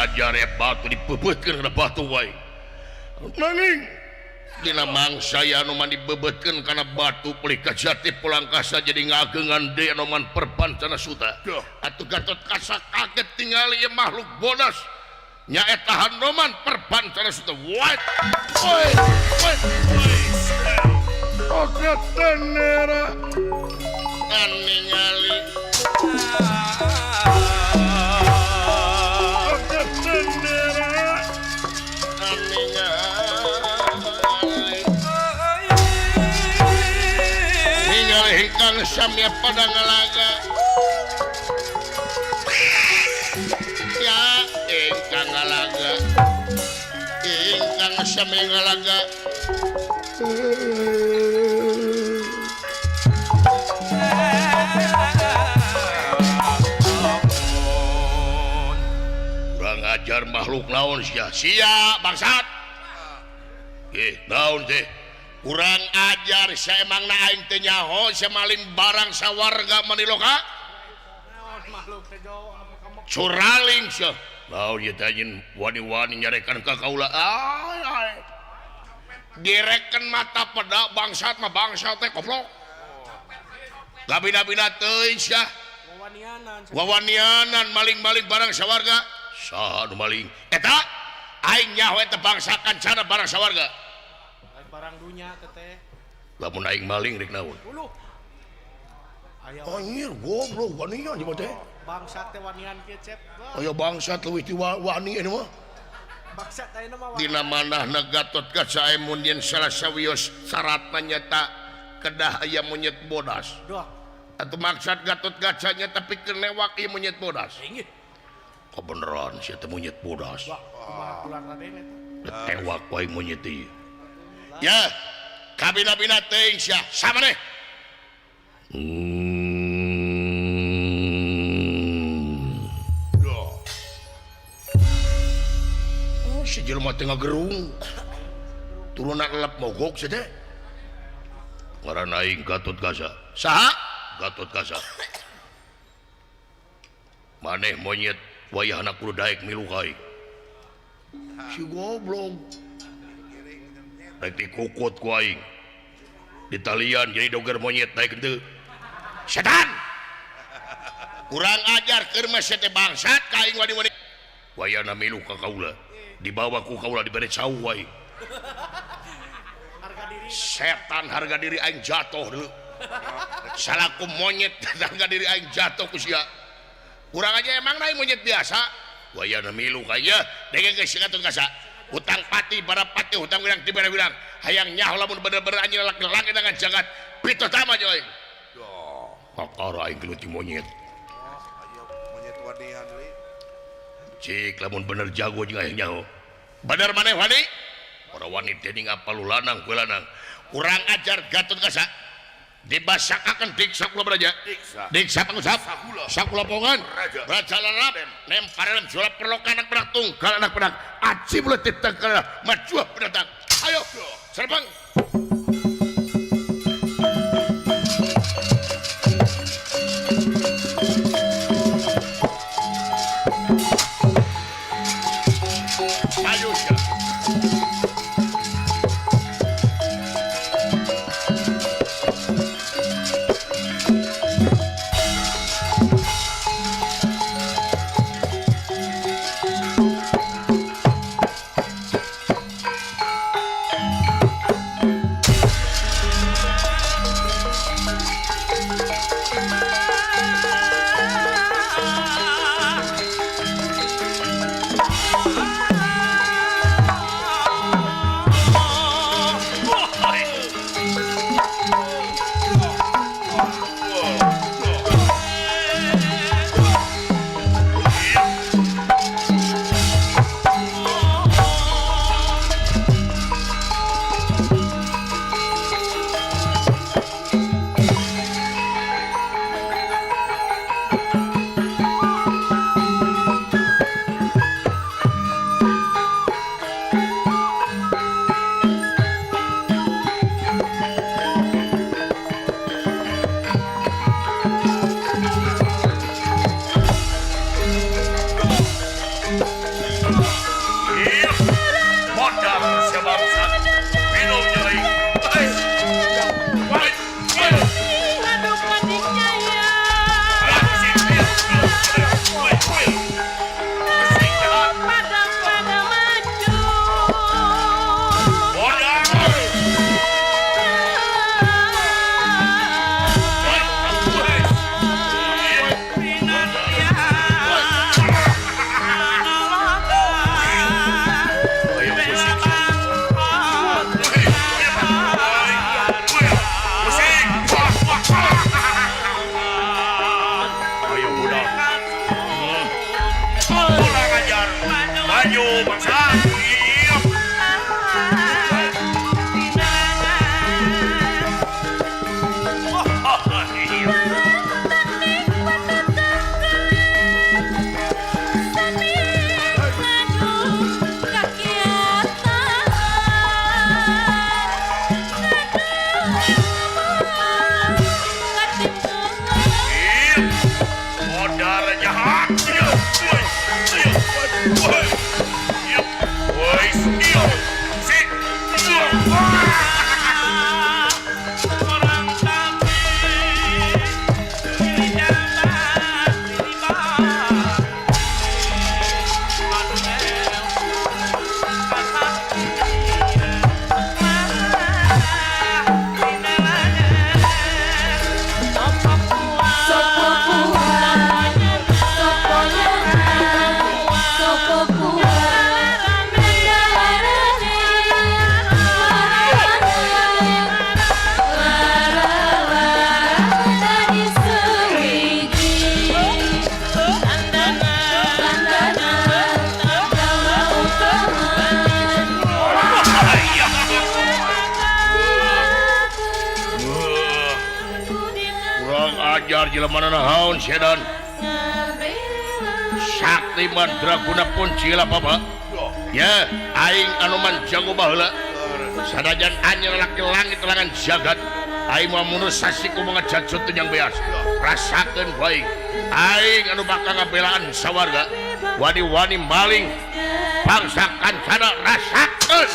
ajar ya batu dibebetkeun kana batu wae. Nanging dina mangsa ya Anoman dibebetkeun kana batu pelika jati Pulangkasa jadi ngagengan deui Anoman Perbancana Suta. Atuh Gatot Kaca kaget tingali ieu makhluk bodas. Nyaeta Hanoman Perbancana Suta. What? Oi, oi. Oke tenera. Ningali. Oke tenera. Ningali. Ningali ingkang samya pada ngalaga. Ya ingkang ngalaga. Ingkang samya ngalaga. Kurang ajar makhluk naon sia? Sia bangsat. Naon teh? Kurang ajar sia emangna aing teh nyaho sia maling barang sawarga maniloka? Curaling sia. Naon ieu teh anjeun wani-wani nyarekan ka kaula. Ay ay. Direken mata peda bangsat mah bangsat teh goblok. Gabina-bina teuing sia. Wawanianan maling-maling barang sawarga. Saha nu maling? Eta aing nyaho eta bangsa kancana barang sawarga. Barang dunya teh. Lamun aing maling rek naon? Anjir goblok wanian ieu teh. Bangsat teh wanian kieu cep. Aya bangsat leuwih ti wani ieu mah. Bangsat ayeuna mah. Dina manahna Gatot Kaca mun yen salah sawios syaratna nyata kedah aya monyet bodas. Duh. Atuh maksad Gatot Kaca nya tapi kenewak ieu monyet bodas. Kebeneran sia teh monyet bodas. Wah, kumaha ular raden eta. Tewak wae monyet ieu. Ya, kabina-bina teuing sia, samaneh. Oh, si jelema teh ngagerung. Turunan lep mogok sia teh. Ngaran aing Gatot Kaca. Saha? Gatot Kaca. Maneh monyet wayahna kudu daek milu ka aing. Si goblok. Daek dikukut ku aing. Ditalian jadi doger monyet daek henteu. Setan. Kurang ajar keur mah sia teh bangsat ka aing wani-wani. Wayahna milu ka kaula. Dibawa ku kaula dibere cau aing. Setan harga diri aing jatuh deui. Salaku monyet harga diri aing jatuh ku sia. Kurang aja emang aing monyet biasa. Wayahna milu ka ieu dengekeun si Gatot Kaca. Hutang pati bara pati hutang wirang tibara wirang. Hayang nyaho lamun bener-bener anjeun laki-laki dengan jagat pitu tama jeung aing. Kakara aing gelut ti monyet. Monyet wanian deui. Cik lamun bener jago jeung aing nyaho. Bener maneh wani? Ora wani dening apa lu lanang kue lanang. Kurang ajar Gatot Kaca. Dibasakaken diksa kula beraja. Diksa pangusap. Sakula pongan. Raja lalap. Nemparan sulap perlokan anak penak tunggal anak penak. Aci mulut ditengkel maju pendatang. Ayo serbang. Ayo ya. Kurang ajar. Maju bangsa. Jelema naon sedan Sakti Mandraguna pun cila bapa ya aing anu manjago baheula sanajan anjeun laki langit langan jagat aing moal mundur sasi ku ngajajut yang beas rasakeun bae aing anu bakal ngabelaan sawarga wani-wani maling bangsa kancana rasakeun.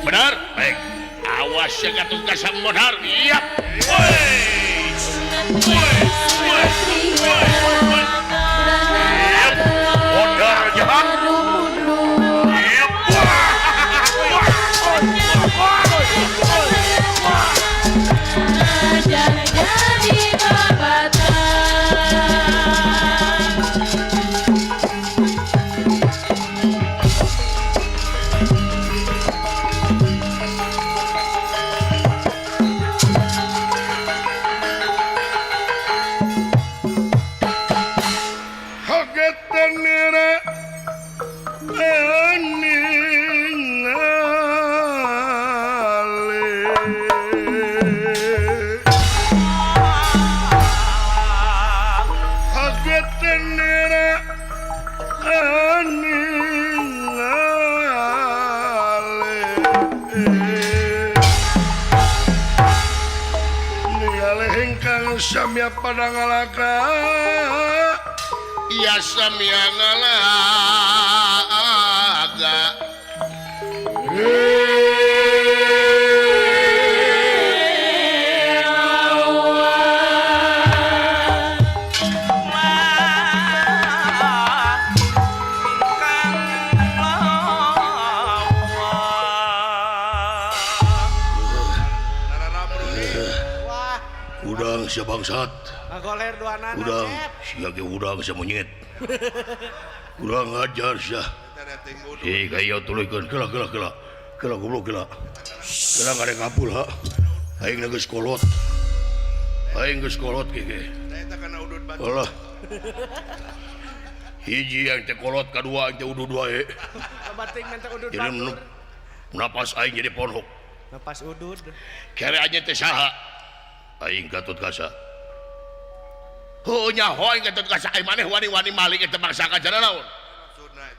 Benar, baik. Awas ya Gatot Kaca modar. Iya. Woi. Woi. Woi. Woi. Modar jahat. Iya. Jadi babatan. Samya pada ngalaka iya samya ngalaga udang sia bangsat. Ngagoler duanana. Udang sia ge udang sia monyet. Kurang ajar sia. Eh kaya tuluykeun kela kela kela. Kela goblok kela. Kela ngarek ngapul ha. Aing geus kolot. Aing geus kolot ge ge. Eta kana udud batu. Allah. Hiji yang teh kolot kadua aing teh udud wae. Bating teh udud. Jadi napas aing jadi ponhok. Napas udud. Kere aja teh saha? Aing Gatot Kaca. Heuh nyaho aing Gatot Kaca aing maneh wani-wani maling eta bangsa kancana naon?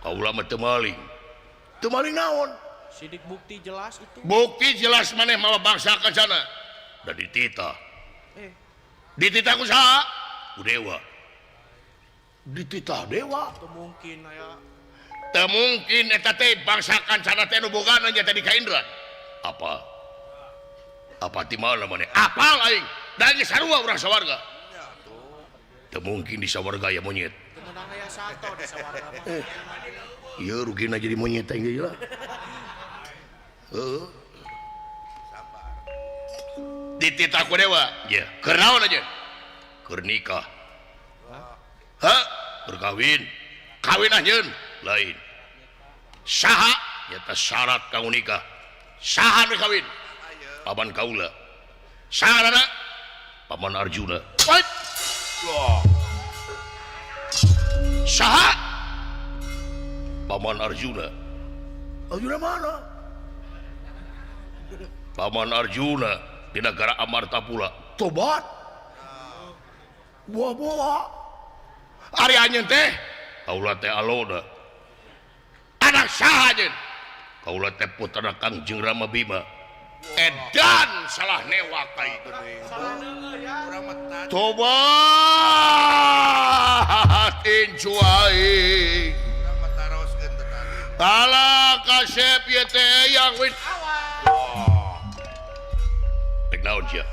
Kaula mah teu maling. Teu maling naon? Sidik bukti jelas itu. Bukti jelas maneh mawa bangsa kancana. Da dititah. Dititah ku saha? Ku dewa. Dititah dewa? Teu mungkin aya. Teu mungkin eta teh bangsa kancana teh nu bogana nya teh di Kaindra. Apa? Apa ti mana maneh? Apal aing. Da geus sarua urang sawarga. Teu mungkin di sawarga aya monyet. Teu meunang aya sato di sawarga mah. Ieu rugina jadi monyet teh geus lah. Heeh. Sabar. Dititah ku dewa. Ye, keur naon aja? Keur nikah. Hah? Keur kawin. Kawin anjeun? Lain. Saha? Nyata syarat kanggo nikah. Saha nu kawin? Paman kaula. Saha anak? Paman Arjuna. What? Saha? Paman Arjuna. Arjuna mana? Paman Arjuna di negara Amartapura. Tobat. Buah-buah. Ari anjeun teh? Kaula teh alona. Anak saha anjeun? Kaula teh putra Kangjeng Rama Bima. Edan salah newa ka itu. Tobat incu aing. Kalah kasep ieu teh yang wit. Rek naon sia?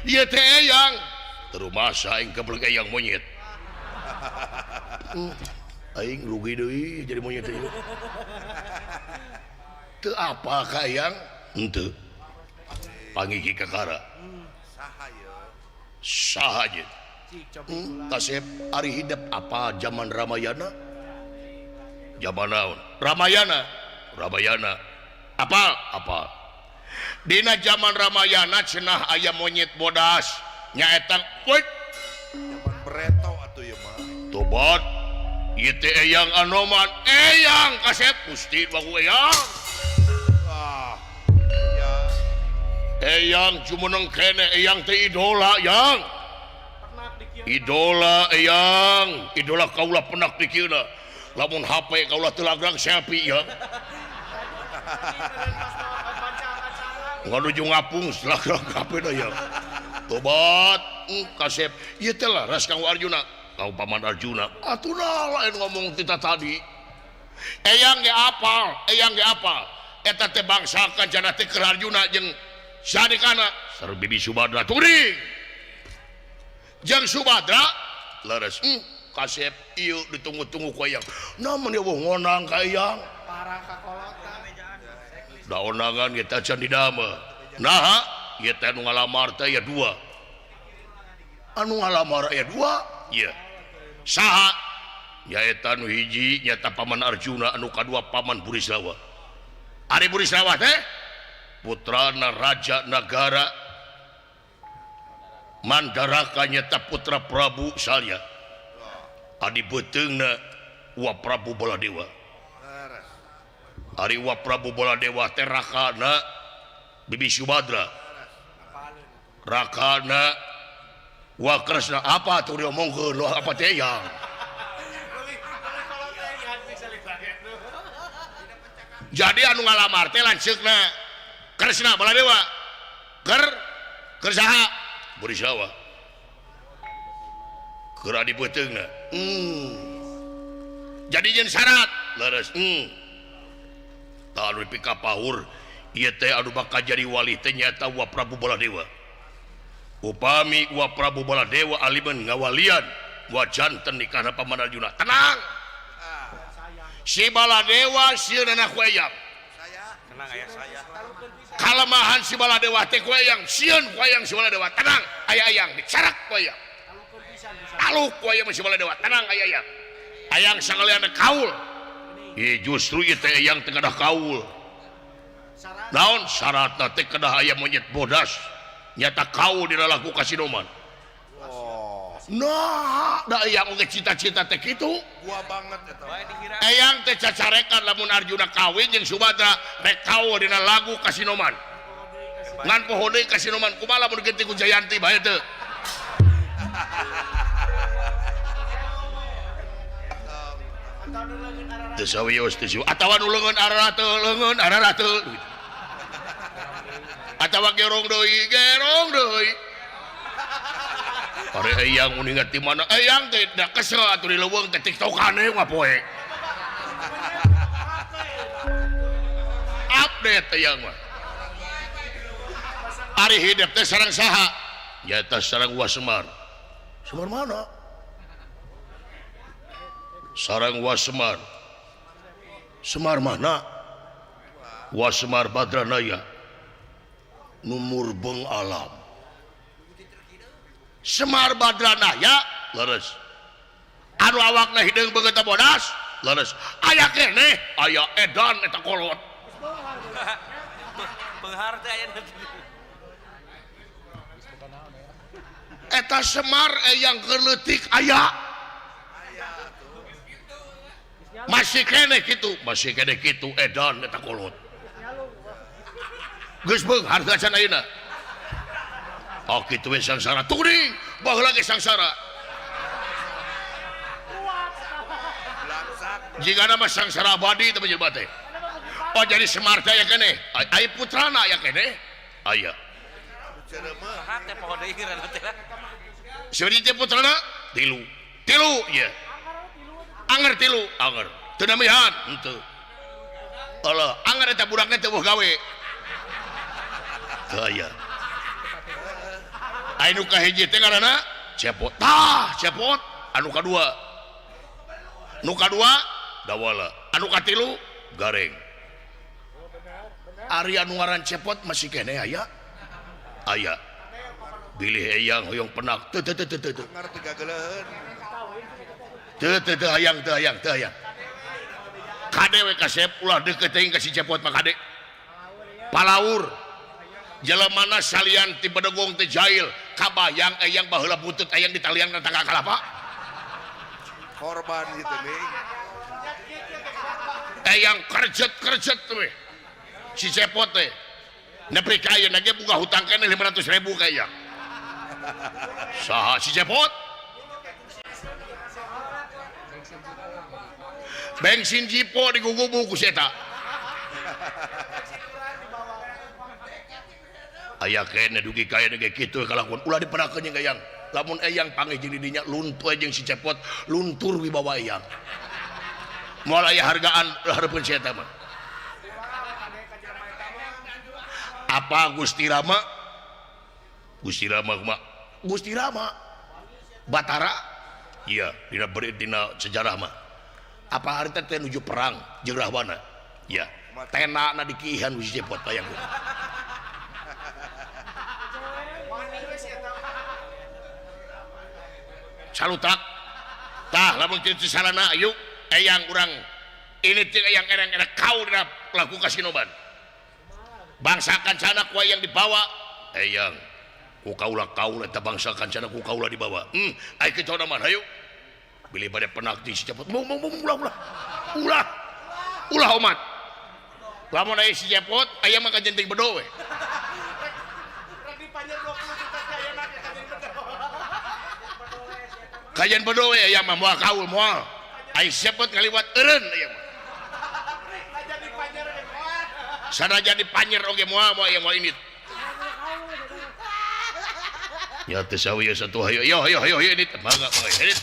Ieu teh eyang. Terumasa aing keblek eyang monyet. Aing rugi deui jadi monyet teh. Teu apa ka eyang? Henteu. Pangiki kakara. Saha ye? Saha ye? Kasep ari hidup apa zaman Ramayana? Zaman naon? Ramayana. Ramayana. Apal? Apal. Dina zaman Ramayana cenah aya monyet bodas nyaeta wait. Zaman bereto atuh ieu mah. Tobat. Ieu teh eyang Anoman. Eyang kasep Gusti bagu eyang. Ah. Ya. Eyang jumeneng kene eyang teh idola yang. Idola eyang, idola kaula penak dikieuna. Lamun HP kaula teu lagrang selfie ya. Nganuju ngapung lagrang HP da ya. Tobat kasep ieu teh laras kanggo Arjuna. Kau paman Arjuna. Atuh nah lain ngomong tita tadi. Eyang ge apal, eyang ge apal. Eta teh bangsa kancana teh keur Arjuna jeung sadekana sareng Bibi Subadra turing. Jeung Subadra leres kasep ieu ditunggu-tunggu ku eyang. Namun ieu ngonang ka eyang. Parah ka kolotna. Da onangan ge teh can didamel. Naha ieu teh nu ngalamar teh aya dua. Anu ngalamar aya dua? Ieu. Saha? Nyaeta nu hiji nyata paman Arjuna, anu kadua paman Burisrawa. Ari Burisrawa teh putrana raja nagara Mandaraka nyata putra Prabu Salya. Adi beuteungna Wa Prabu Baladewa. Ari Wa Prabu Baladewa teh rakana Bibi Subadra. Rakana Wa Kresna. Apa tuh diomongkeun apa teh eyang? Jadi anu ngalamar teh lanceukna Kresna Baladewa. Keur saha? Burisrawa. Keur adi beuteungna. Jadi jeung syarat leres. Tah anu dipikapahur ieu teh anu bakal jadi wali teh nyaeta Wa Prabu Baladewa. Upami Wa Prabu Baladewa aliman ngawalian wa janten nikahna paman Arjuna. Tenang. Si Baladewa sieunna ku eyang. Tenang aya saya. Kalemahan si Baladewa teh ku eyang, sieun ku eyang si Baladewa. Tenang, aya eyang dicarak ku eyang. Taluk ku eyang si Baladewa. Tenang aya eyang. Ayang sangalian kaul. Ieu justru ieu teh eyang teh kedah kaul. Naon syaratna teh kedah aya monyet bodas. Nyata kaul dina laku kasinoman. Nah, da eyang oge cita-cita teh kitu. Gua banget eta. Eyang teh cacarekan lamun Arjuna kawin jeung Subadra rek kaul dina lagu kasinoman. Ngan poho deui kasinoman kumaha lamun geuting ku Jayanti bae teu. Teu sawios teu sieu atawa nu leungeun ararate leungeun ararate. Atawa gerong deui, gerong deui. Are eyang mun ingat di mana eyang teh da kesel atuh di leuweung teh tiktokane ngapoe. Update eyang mah. Ari hidep teh sareng saha? Nyaeta sareng Wa Semar. Semar mana? Sareng Wa Semar. Semar mana? Wa Semar Badranaya. Nu murbeng alam. Semar Badranaya leres. Anu awakna hideung beungeut bodas leres. Aya keneh, aya edan eta kolot. Beunghar teh aya. Eta Semar eyang keur leutik aya. Masih keneh kitu, masih keneh kitu edan eta kolot. Geus beunghar teh acan ayeuna. Oh kitu we sangsara turing, baheula ge sangsara. Jigana mah sangsara abadi teh jelema teh. Oh jadi Semar teh aya keneh, aya putrana aya keneh. Aya. Sebenarnya putrana tilu. Tilu ieu. Anger tilu, anger. Teu namihan henteu. Allah, anger eta budakna teu eueuh gawe. Teu aya. Anu kahiji teh ngaranna Cepot. Tah, Cepot anu kadua. Nu kadua Dawala. Anu katilu Gareng. Ari anu ngaran Cepot masih keneh aya. Aya. Bilih eyang hoyong penak teu teu teu teu teu. Teu teu teu hayang teu hayang teu hayang. Kade we kasep ulah deukeut teuing ka si Cepot mah kade. Palaur. Jelemana salian ti bedegong teh jail kabayang eyang baheula butut eyang ditalian ka tangga kalapa. Korban gitu nih. Eyang kerjet-kerjet we. Si Cepot teh. Nepi ka ayeuna ge boga hutang keneh 500.000 ka eyang. Saha si Cepot? Bensin jipo digugubu ku si eta. Aya keneh dugi ka ayeuna ge kitu kalakuan ulah dipenakeun jeung eyang. Lamun eyang panggih jeung di dinya luntur jeung si Cepot, luntur wibawa eyang. Moal aya hargaan hareupeun si eta mah. Apa Gusti Rama? Gusti Rama kumaha? Gusti Rama Batara. Iya, dina beri dina sejarah mah. Apa harita teh nuju perang jeung Rahwana? Iya. Tenana dikiihan ku si Cepot bayang. Salutak. Tah lamun kitu sarana ayu eyang urang ini teh eyang ereng-ereng kau dina laku kasinoban. Bangsa kancana ku eyang dibawa eyang ku kaula kaula eta bangsa kancana ku kaula dibawa. Ai kitu mah hayu. Bilih bade penak di si Cepot. Mung mung mung ulah ulah. Ulah. Ulah omat. Lamun aya si Cepot aya mah kajenting bedo we. Rek dipanjer 20 juta teh aya mah kajenting bedo. Kajen bedo we aya mah moal kaul moal. Ai Cepot ngaliwat eureun aya mah. Sanajan dipanjer oge moal moal aya moal indit. Ya teh sawieu satu hayo yo yo yo indit mangga mangga indit.